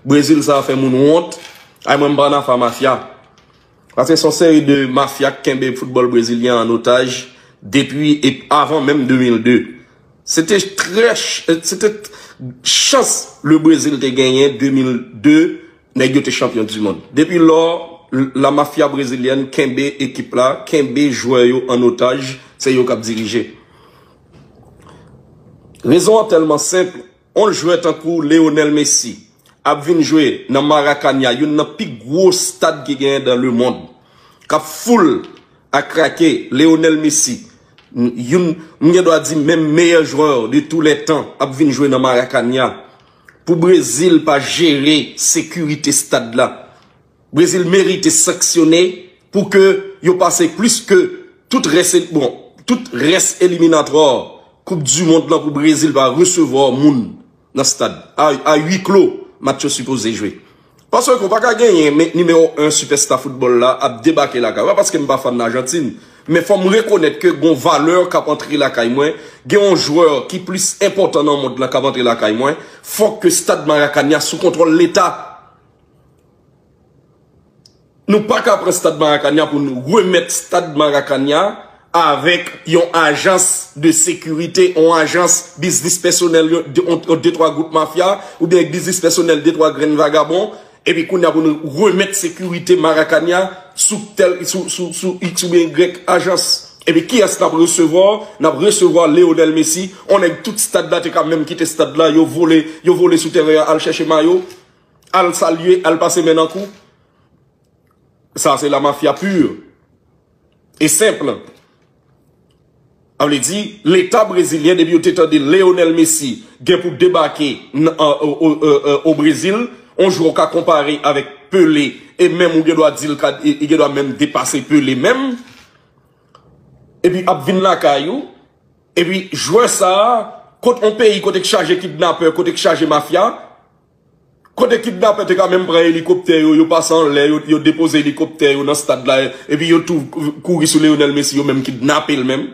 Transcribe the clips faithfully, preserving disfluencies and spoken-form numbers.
Brezil sa fè moun wont. Ay, mwen, m pa nan afa mafya. Paske se yon seri de mafya k kenbe foutbòl brezilyen an otaj depi e avan menm de mil de. Se te trè ch-, se te chans le Brezil te genyen de mil de, nèg yo te chanpyon di mond. Depi lò, la mafya brezilyèn kenbe ekip la, kenbe jwè yo an otaj, se yo k ap dirije. Rezon an tèlman senp, yon jwè tankou Lionel Messi ap vin jwe nan Maracanã, youn nan pi gwo stad ki genyen dans le monde, k ap foul ak krake. Lionel Messi, youn, m gen dwa di menm meyè jwè de tous les temps, ap vin jwe nan Maracanã. Pou Brezil pa jere sekirite stad la, Brezil merite sanksyone pou ke yo pase plis ke tout rès, bon, tout rès eliminatwa Koup di Mond lan pou Brezil pa resevwa moun nan stad. A, a huis clos, match yo sipoze jwe. Paske w pa ka genyen men, nimewo en sipèsta foutbòl la ap debake lakay ou. Pa paske m pa fan Ajantin, men fò m rekonèt ke gon valè k ap antre lakay mwen. Gen yon jwè ki plis enpòtan nan mond lan k ap antre lakay mwen. Fòk ke stad Maracanã sou kontwòl Leta. Nou pa ka pran stad Maracanã pou nou remèt stad Maracanã avèk yon ajans de sekirite, yon ajans biznis pèsonèl, yon, de, yon, yon de twa gwoup mafya, oubyen biznis pèsonèl de twa grenn vagabon, epi kounye a pou nou remèt sekirite Maracanã sou tèl, sou, sou, sou X oubyen Y ajans. Epi kiyès n ap resevwa? N ap resevwa Lionel Messi, yon nèg tout stad la te ka menm kite stad la, yo vole, yo vole sou tèren an, al chèche mayo, al salye, al pase men nan kou. Sa se la mafya pur e senp. Sa vle di, Leta brezilyen, depi yo te tande Lionel Messi gen pou debake n-, an, o, o, o, o, o Brezil, yon jwè w ka konpare avèk Pelé, e menm ou gen dwa di l ka, e, e gen dwa menm depase Pelé menm, epi ap vin lakay ou, epi jwè sa a, kot yon peyi kote k chaje kidnapè, kote k chaje mafya, kote kidnapè te ka menm pran elikoptè yo, yo pase anlè, yo, yo depoze elikoptè yo nan stad la, epi yo tou kouri sou Lionel Messi, yo menm kidnape l menm.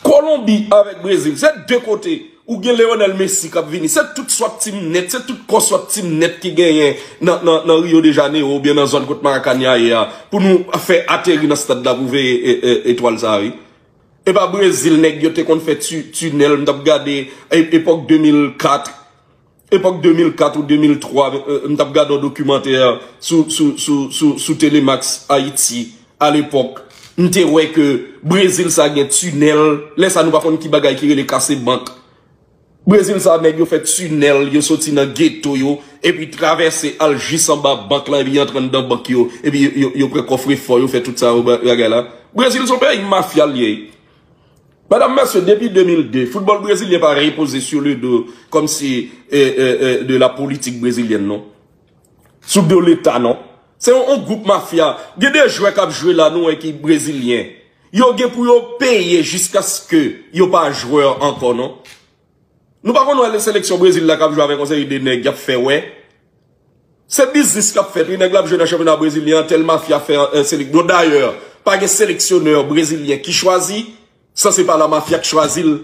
Kolonbi avèk Brezil, se de kote. Ou gen Lionel Messi k ap vini, se tout swat team nèt, se tout kò swat team nèt ki genyen nan, nan, nan Rio de Janeiro oubyen nan zòn kot Maracanã ye a, pou nou fè ateri nan stad la pou veye e, e, etwal sa a, wi. E pa Brezil, nèg yo te konn fè ti-, tinèl, m t ap gade e-, epòk de mil kat, epòk de mil kat ou de mil twa, euh, m t ap gade yon dokimantè sou, sou, sou, sou, sou Telemax Ayiti, alepòk. M te wè ke Brezil sa gen tinèl, lè sa nou pa konn ki bagay ki rele kase bank. Brezil sa nèg yo fè tinèl, yo soti nan geto yo, epi travèse al jis anba bank la, epi antre anndan bank yo, epi yo, yo, yo pran kòfrefò, yo fè tout sa yo ba-, bagay la. Brezil se yon peyi mafya l ye. Medam, mesye, depi de mil de, foutbòl brezilyen pa repoze sur le dos, kòmsi, eh, eh, eh, de la politik brezilyèn, non. Sou do Leta, non. Se yon, yon gwoup mafya. Gen de jwè k ap jwe la, nou wè ki brezilyen. Yo gen pou yo peye jiskaske yo pa jwè ankò, non. Nou pa konn wè seleksyon Brezil la k ap jwe avèk yon seri de nèg y ap fè wè. Se biznis k ap fèt, wi, nèg la ap jwe nan chanpyona brezilyen an, tèl mafya fè, eh, selek-, bon, dayè, pa gen seleksyonè brezilyen ki chwazi, san se pa la mafya k chwazi l.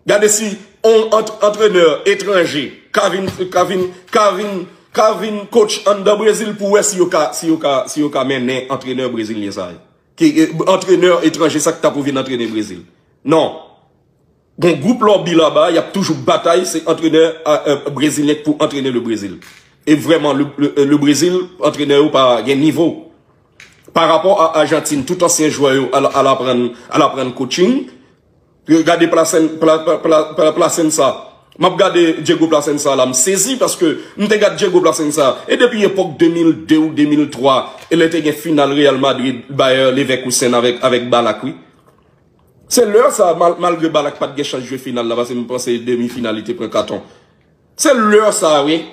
Gade si yon ant-, antrenè etranje ka vin, ka vin, ka vin, ka vin coach anndan Brezil pou wè si yo ka, si yo ka, si yo ka mennen antrenè brezilyen sa yo. Ki, eh, antrenè etranje sa k ta pou vin antrene Brezil. Non. Gon gwoup lòbi laba, y ap toujou batay, se antrenè, a, a, brezilyen k pou antrene le Brezil. E vrèman, le, le, le Brezil, antrenè yo pa gen nivo. Pa rapò a Ajantin, tout ansyen jwè yo al, al aprann, al aprann coaching. Gade Plasen-, Pla-, Pla-, Pla-, Pla-, Plasensa. M ap gade Diego Plasensa la, m sezi paske m te gade Diego Plasensa. E depi epòk de mil de ou de mil twa, e lè te gen final Real Madrid, Bayer Leverkusen avèk, avèk Balak, wi. Se lè sa, mal-, malgre Balak pa t gen chans jwe final la, paske m panse demi final li te pran katon. Se lè sa, wi.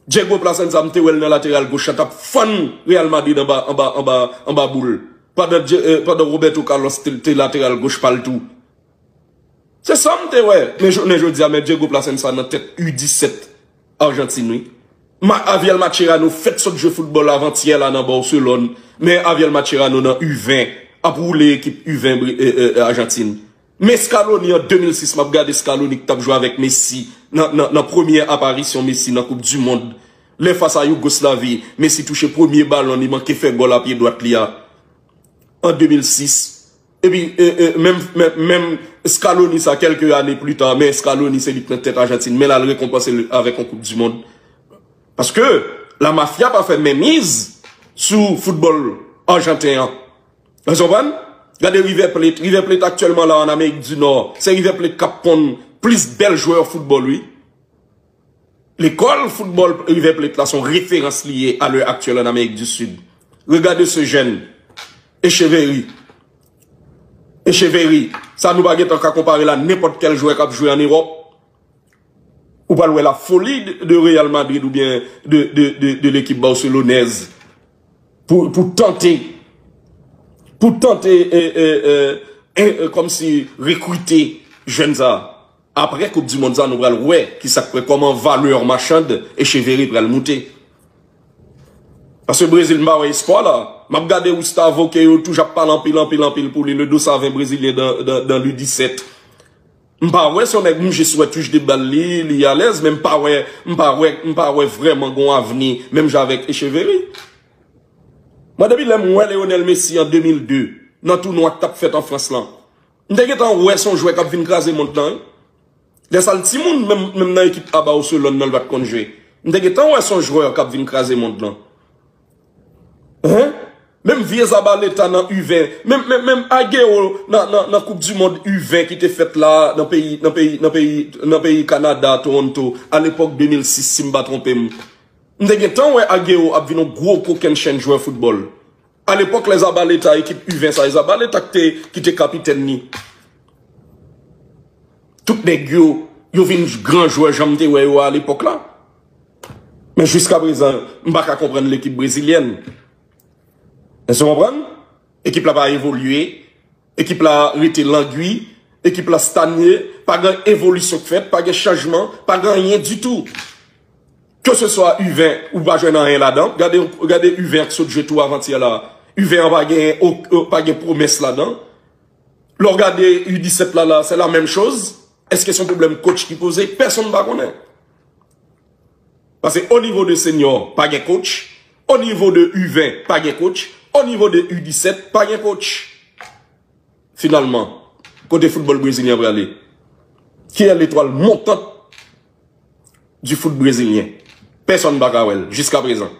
Diego Plasencia, m te wè l nan lateral goch la, t ap fann Real Madrid anba, anba, anba, anba boul. Pandan, eh, pandan Roberto Carlos te, te lateral goch pa l tou. Se sa m te wè. Men jounen jodi a, men Diego Plasencia nan tèt U disèt Ajantin, wi. Ma-, Javier Mascherano fèk sot jwe foutbòl avantyè la nan Barcelone. Men Javier Mascherano nan U ven, ap woule ekip U ven, eh, eh, Ajantin. Men Scaloni an de mil sis, m ap gade Scaloni ki t ap jwe avèk Messi nan, nan, nan premyè aparisyon Messi nan Koup di Mond. Lè fas a Yougoslavi, Messi touche premye balon, li manke fè gòl a pye dwat li a. An de mil sis. Epi, e, e, menm, menm, menm Scaloni sa, kèlke ane pli ta, men Scaloni se li k nan tèt Ajantin, men l al rekonpanse l avèk yon Koup di Mond. Paske la mafya pa fè menmiz sou foutbòl ajanten an. Ou konprann? Gade River Plate. River Plate aktyèlman la an Amerik di Nò, se River Plate k ap ponn plis bèl jwè foutbòl, wi. Lekòl foutbòl River Plate la se yon referans li ye a lè aktyèl an Amerik di Sid. Regardez ce jeune, Echeverri. Echeverri, sa nou pa gentan ka konpare l a nenpòt kèl jwè k ap jwe an Ewòp. Ou pral wè la folie de, de Real Madrid oubyen de, de, de, de l'équipe barcelonaise pou, pou tante, pou tante, e, e, e, e, e, kòmsi rekrite jèn sa. Apre Koup di Mond sa, nou pral wè ki sa k pral, kòman valè machand Echeverri pral moute. Paske Brezil, m pa wè espwa la. M ap gade Gustavo ke yo toujou ap pale anpil, anpil, anpil pou li, le dos à vingt brésilien dans, dans, dans l'U dix-sept. M pa wè se yon nèg, m jis wè touch de bal li, li alèz, men m pa wè, m pa wè, m pa wè vrèman gon avni, menm jan avèk Echeverri. Mwen, depi lè m wè Lionel Messi an de mil de, nan tounwa k t ap fèt an Frans lan, m te gentan wè se yon jwè k ap vin kraze mond lan, wi. Lè sa l timoun, menm, menm nan ekip a Barcelone nan, l pa t konn jwe. M te gentan wè se yon jwè k ap vin kraze mond lan. Hein? Menm vye Zabaleta nan U ven, menm, menm, menm Agüero nan, nan, nan Koup di Mond U ven ki te fèt la nan peyi, nan peyi, nan peyi, nan peyi Kanada, Toronto, a lepòk de mil sis, si m pa twonpe m. M te gentan wè Agüero ap vin yon gwo kokennchenn jwè foutbòl. A lepòk, lè Zabaleta, ekip U ven sa, e Zabaleta ki te, ki te kapitèn li. Tout nèg yo, yo vin gran jwè jan m te wè yo a lepòk la. Men jiska prezan, m pa ka konprann lekip brezilyèn. Èske w konprann? Ekip la pa evolye. Ekip la rete langui. Ekip la stanye. Pa gen evolisyon k fèt. Pa gen chanjman. Pa gen anyen ditou. Keseswa U ven, ou pa jwenn anyen ladan. Gade, gade U ven an k sot jwe tou avantyè la. U ven an pa gen, pa gen pwomès ladan. Lè w gade U disèt la, la, se la menm choz. Èske se yon pwoblèm coach ki poze? Pèsonn pa konnen. Paske o nivo de senior, pa gen coach. O nivo de U ven, pa gen coach. O nivo de U disèt, pa gen coach. Finalman, kote foutbòl brezilyen prale? Qui est l'étoile montante du foot brésilien? Pèsonn pa ka wè l, jiska prezan.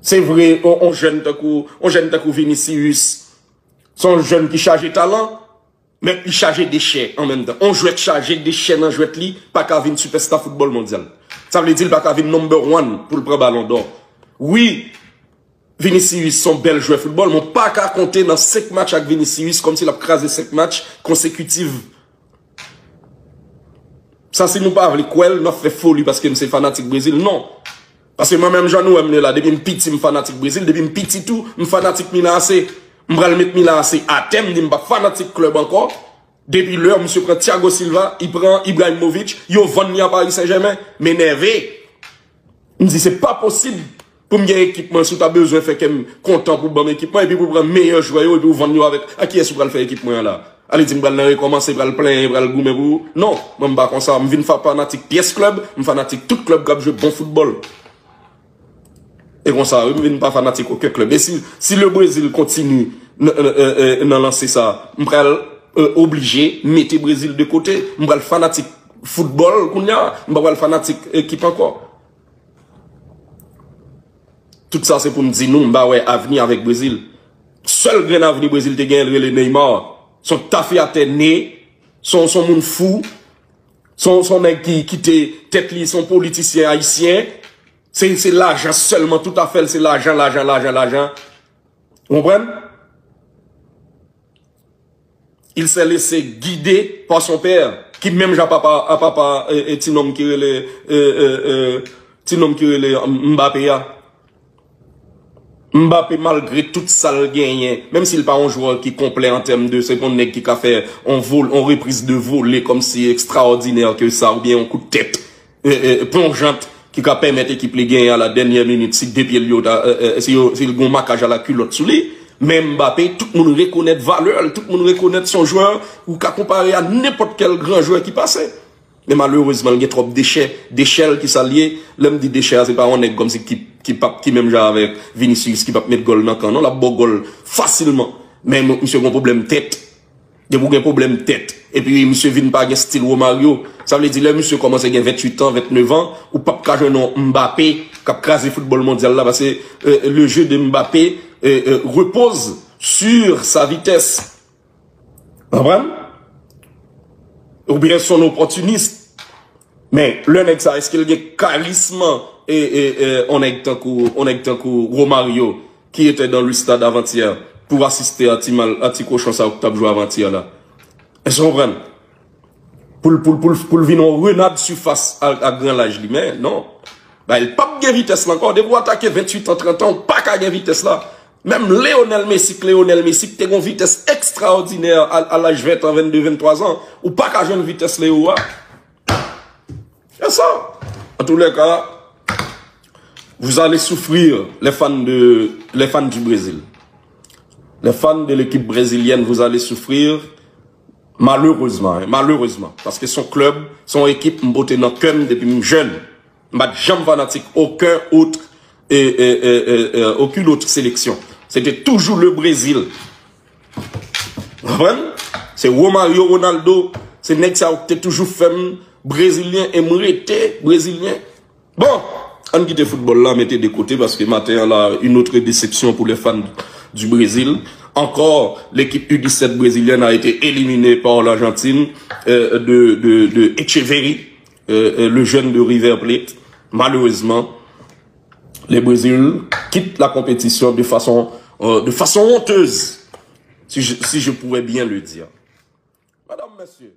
Se vre, on, on jèn tankou, on jèn tankou Vinicius, se yon jèn ki chaje talan, men li chaje dechè an menm tan. On jwèt chaje dechè nan jwèt li, pa ka vin sipèsta foutbòl mondyal. Sa vle di l pa ka vin number one pou l pran balon dò. Wi, Vinicius se yon bèl jwè foutbòl, men w pa ka konte nan senk match ak Vinicius kòmsi l ap kraze senk match konsekitiv. Sa, si nou pa vle kwè l, n ap fè foli paske m se fanatik Brezil. Non. Paske mwen menm jan nou wè m ye la, depi m piti m fanatik Brezil, depi m piti tou, m fanatik Milan A C. M pral met Milan A C atè, m di m p ap fanatik klèb ankò. Depi lè misye pran Thiago Silva, li pran Ibrahimovic, yo vann li a Paris Saint-Germain, m enève. M di se pa posib pou m gen ekip mwen, si w ta bezwen fè kè m kontan pou w ban m ekip mwen, epi pou w pran meyè jwè yo, epi w vann yo avèk, a kiyès ou pral fè ekip mwen an la? Ale di m pral nan rekòmanse, pral plenyen, pral goumen pou ou? Non, mwen m pa konsa. M vin fa-, fanatik pyès klèb, m fanatik tout klèb k ap jwe bon foutbòl. E konsa, wi, m vin pa fanatik okenn klèb. E si, si le Brezil kontini nan, nan, nan, nan lanse sa, m pral, e, oblije mete Brezil de kote. M pral fanatik foutbòl kounye a, m pa pral fanatik ekip ankò. Tout sa se pou m di nou, m pa wè avni avèk Brezil. Sèl grenn avni Brezil te genyen, l rele Neymar. Se yon tafyatè ne, se yon, se yon moun fou, se yon, se yon nèg ki kite tèt li, se yon politisyen ayisyen. Se, se lajan sèlman, tout afè l se lajan, lajan, lajan, lajan. Ou konprann? Il s'est laissé guider par son père, ki menm jan papa, a papa, e, e, ti nonm ki rele, e, e, e, ti nonm ki rele, M-, Mbappé a. Mbappé, malgre tout sa l genyen, menm si l pa yon jwè ki konplè an tèm de, se pa yon nèg ki ka fè yon vol-, yon repriz de vole kòmsi ekstraòdinè ke sa, oubyen yon kout tèt, e, e, plonjant ki ka pèmèt ekip li genyen a la dènyè minit, si de pye l yo ta, e, e, si yo, si l gon makaj a la kilòt sou li. Men Mbappé, tout moun rekonèt valè l, tout moun rekonèt se yon jwè ou ka konpare a nenpòt kèl gran jwè ki pase. Men malerezman, l gen twòp dechè, dechè l ki sa l ye. Lè m di dechè a, se pa yon nèg kòmsi ki, ki p ap, ki menm jan avèk Vinicius, ki p ap met gòl nan kan, non, l ap ba w gòl fasilman. Men misye gen pwoblèm tèt. Depi w gen pwoblèm tèt, epi misye vin pa gen stil Romario, sa vle di lè misye kòmanse gen venntuit an, vennèf an, ou p ap ka jwenn yon Mbappé k ap kraze foutbòl mondyal la, paske, euh, le jeu de Mbappé, euh, euh, repose sur sa vitesse. Konprann? Oubyen son opòtinis. Men, lè nèg sa, èske l gen karism e, e, e, on nèg tankou, on nèg tankou Romario, ki etè dan le stad avantyè pou asiste a ti mal, a ti kochon sa yo k t ap jwe avantyè la? Èske w konprann? Pou l, pou l, pou l, pou l vin on renad sifas a, a gran laj li, men non. Bay, l p ap gen vitès la ankò. Depi w atake venntuit an, trant an, ou pa ka gen vitès la. Menm Lionel Messi, k Lionel Messi, ki te gen yon vitès ekstraòdinè a, a laj ven an, vennde, venntwa zan, ou pa ka jwenn vitès Leo a. C'est ça. En tous les cas, vous allez souffrir, les fans de, les fans du Brésil. Les fans de l'équipe brésilienne, vous allez souffrir. Malerezman, hein, malerezman. Paske se yon klèb, se yon ekip m pote nan kè m depi m jèn. M pa t janm fanatik okenn ot, e, e, e, e, e, okenn ot seleksyon. Se te toujou le Brezil. Konprann? Se Romario, Ronaldo, se nèg sa yo ki te toujou fè m brezilyen e m rete brezilyen. Bon, ann kite foutbòl la, mete de kote, paske maten an la, une autre déception pour les fans du Brésil. Encore, l'équipe U dix-sept brésilienne a été éliminée par l'Argentine, euh, de, de, de Etcheverry, euh, euh, le jeune de River Plate. Malheureusement, le Brésil quitte la compétition de façon, euh, de façon honteuse, si je, si je pouvais bien le dire. Madame, messieurs,